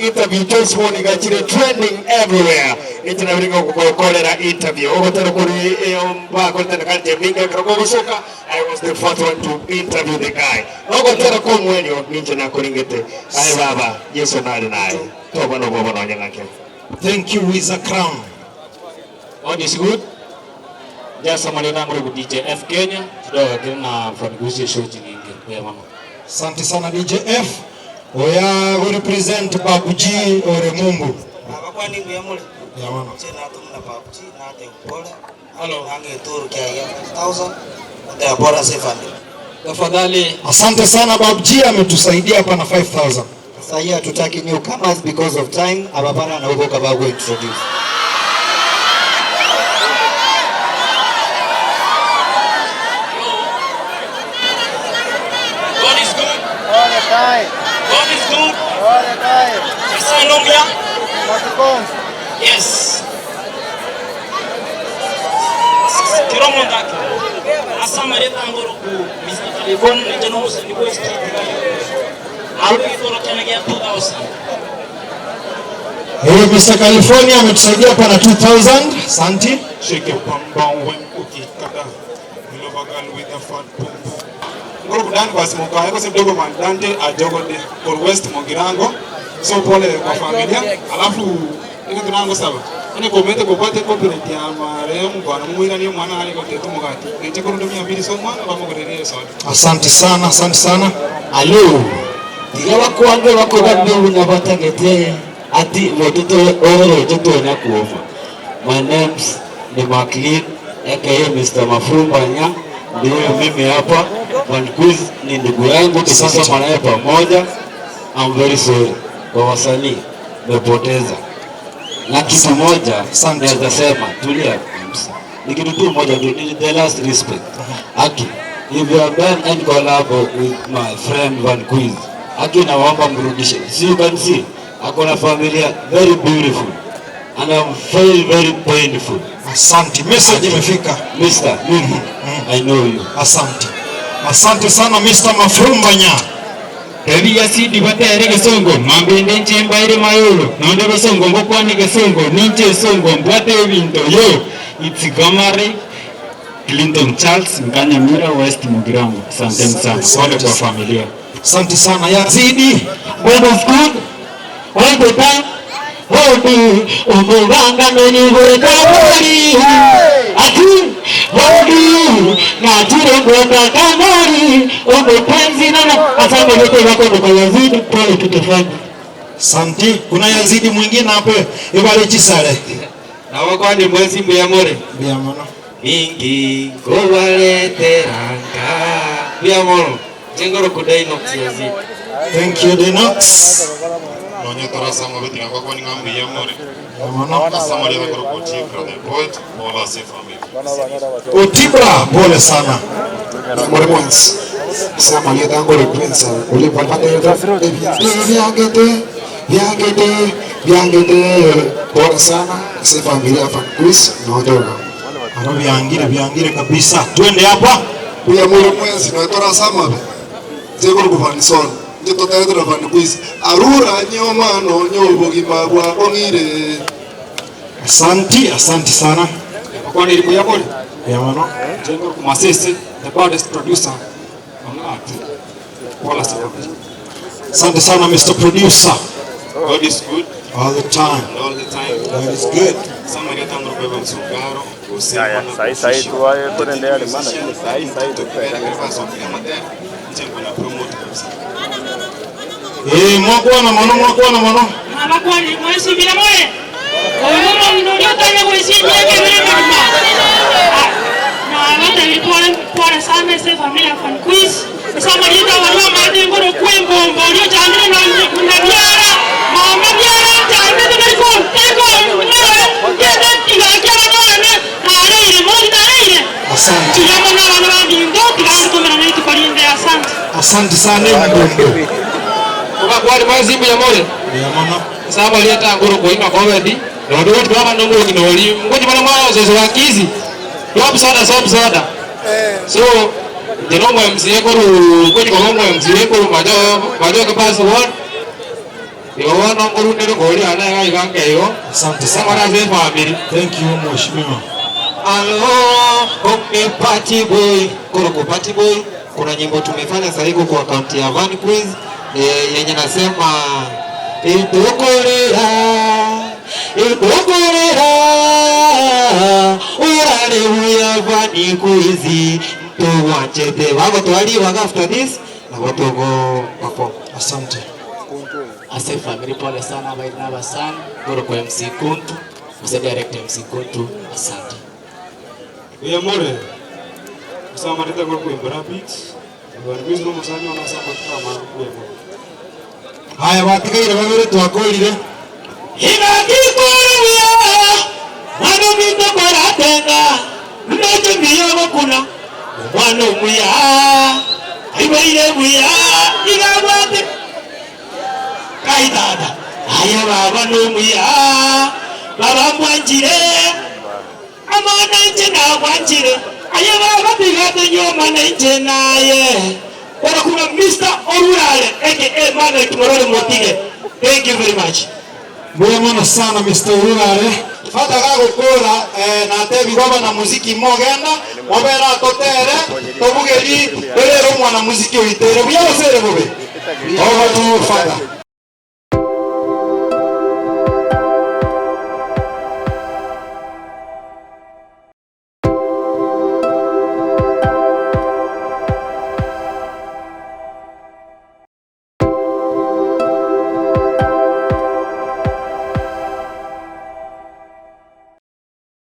Interview this morning actually trending everywhere. Inche nabiri gokorera interview. Ogotero kuri ba korete kanje minga krogosoka. I was the first one to interview the guy. Ogotero ko mwenyo ninche nakuringete. Aye baba, Yesu nali naye. Toba no bobo no nyangake. Thank you, Wiza Crown. God is good. Jasa malina nguru DJ F Kenya. Tudoga kina from Gusi show nyingi. Kwa mama. Asante sana DJ F. Oya go represent Babuji ore Mungu. Abakwani nguyamule. Ya mama. Chena tumna Babuji na te pole. Hello. Nange turu kia ya 5000. Ndio bora sefa. Tafadhali. Asante sana Babuji, ametusaidia hapa na 5000. Sasa hii hatutaki newcomers because of time. Abapana na uko kabago introduce. God is good. All the time. God is good. All the time. Hallelujah. Yes. Kiromo ndake. Asamareta ngoro ku Mr. Telefon ni jeno ni ko street. Aru ki toro kana ya 2000. Hey, Mr. California ametusaidia hapa na 2000. Asante. Shake your bum bum when ukikata. You love a girl with a fat pum pum. Ngoro kudani kwa smoka yako si mdogo man Dante ajogode or West Mogirango. So pole kwa familia. Alafu ile tunango saba. Ene komete kokwate copyright ya marehemu bwana mumwira niyo mwana ali kwa tetu mugati. Neche korundo 200 so mwana bamugorerie soda. Asante sana, asante sana. Alo. Tiga wakwange wako bandu na batangete ati watoto oro watoto na kuofa. My name's ni McLean aka Mr. Mafumbanya, ndio mimi hapa. Van Quiz ni ndugu yangu, tumesoma naye pamoja. I'm very sorry kwa wasanii nimepoteza. Na kitu moja naweza sema, tulia, ni kitu tu moja tu, ni the last respect. Aki, if you have done any collab with my friend Van Quiz, Aki nawaomba mrudishe. See, you can see, ako na familia very beautiful and I'm very very painful. Asante, message imefika. Mr. Mimi, I know you. Asante. Asante sana Mr. Mafumbanya. Tebi sidi batere gesongo mambende nchemba ire mayolo nonde besongo ngokwani gesongo ninche songo mbwate ebinto yo it's Gamari Clinton Charles Nganyamira West Mugirango. Asante sana pole kwa familia. Asante sana Yazidi. God is good all the time. Hodi umubanga nonibukamori ati hodi natirengwenda kamori umupenzi nana. Asante yote wako kwa Yazidi, pole tutafanya. Asante. Kuna Yazidi mwingine hapo ibale chisale. Na wako ni mwezi mbuyamore. Mbuyamoro. Mingi kobaleteranga. Mbuyamoro. Jengoro kudai no Yazidi. Thank you Dinox. Nonye tarasa mabeti ngakwa kwa ningambi ya more. Asama liya koro Otibra the poet, Paula se family. Otibra, pole sana. More ones. Sama liya tango le prince. Uli palpate yangete, yangete, yangete. Pole sana. Se familia fan quiz no doga. Aro vyangire vyangire kabisa. Twende hapa. Uya more mwenzi no tarasa mabe. Zegoro kufanison. Arura nyoma no nyobo gwa ongire. Asante, asante sana. Kwa nini ya bole? Ya mano. Jengo kumasese the baddest producer on earth. Wala sana. Asante sana Mr. Producer. God is good all the time. All the time. God is good. Sama ya tango kwa msukaro. Ya sai sai tu wae tunaendelea maana sai sai tu. Jengo na promote kabisa. Eh, mwakwana mano mwakwana mano. Abakwani mwesi bila moe. Omumo ndio tanya kuishi yake bila mama. Na abata pole pole sana ese familia fan quiz. Esa marita walwa mate ngoro kwembo mbolio chandre na na biara. Mama biara chandre to telefon telefon. Kete tiga kya na na na ile mo na ile. Asante. Tiga na na na bindo tiga tumena na tukolinde asante. Asante sana mdondo. Kwa mwezi ya more. Ya mama. Saba lieta ngoro kuima comedy. Ndio watu kama nongo kinoli. Ngoja bana mwana zozo wakizi. Top soda soap soda. So jeno MCA koru koji ko MC koru majo majo ke pas ward. Igo bono nkorundere koria ana iga iga nkeigo. Asante sana. Ngora ase efamiri. Thank you mheshimiwa. Alo, okay, party boy. Koroko party boy. Kuna nyimbo tumefanya sasa hivi kwa akaunti ya Van Quiz yenye nasema itokorera itokorera urare huya Van Quiz mtu wako twali waka after this na watu go perform. Asante. Ase family pole sana baina sana Koroko MC Kuntu, Mr. Director MC Kuntu, asante. Uyamore. Musamarita kwa Imbra Beach. Vanquiz no musani wanasabatika makuemo. Haya batigaire babere twakorire. Inakikuruya mwana mito kwaratenga mnocho miyo gokuna mwana omuya aibaire buya igabwate kaitata aya baba nomuya baba mwanjire amana inche nagwanjire aya baba bigate nyoma na inche naye warakuna Mr. Orurale aka Manuel Kimorore Motige. Thank you very much. Mbuya sana Mr. Ururare. Fata gagukura na tebi goba na muziki mogenda mobera totere tobugeri rero mwana muziki witere buya basere bobe. Over to you, Father.